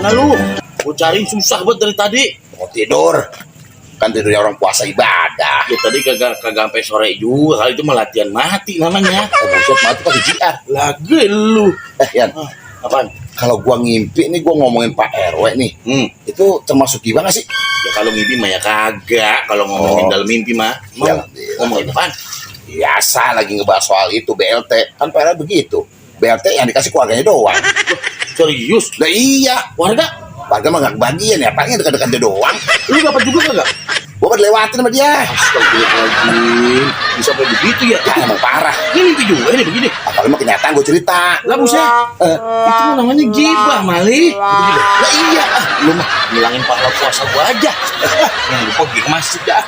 kemana lu? Gue cari susah buat dari tadi. Mau tidur. Kan tidurnya orang puasa ibadah. Ya tadi kagak sampai sore juga. Kali itu mah latihan mati namanya. Buset, mati pakai JR. Lagi lu. Yan, Apaan? kalau gua ngimpi nih, gua ngomongin Pak RW nih. Itu termasuk gimana sih? Ya kalau mimpi mah ya kagak. Kalau ngomongin dalam mimpi mah. Ya, Ngomongin apaan? biasa lagi ngebahas soal itu BLT. Kan Pak RW begitu. BLT yang dikasih keluarganya doang. Serius? Lah iya, Warga? warga mah gak kebagian ya, paling dekat-dekat dia doang. Lu dapat juga kagak? Gua kan lewatin sama dia. Astagfirullahaladzim. Bisa sampai begitu ya? Ya emang parah. Ini mimpi juga ini begini. Apalagi mah kenyataan gua cerita. Lah buset. Itu mah namanya gibah, Mali. Lah iya. Lu mah ngilangin pahala puasa gua aja. Yang lupa pergi ke masjid dah.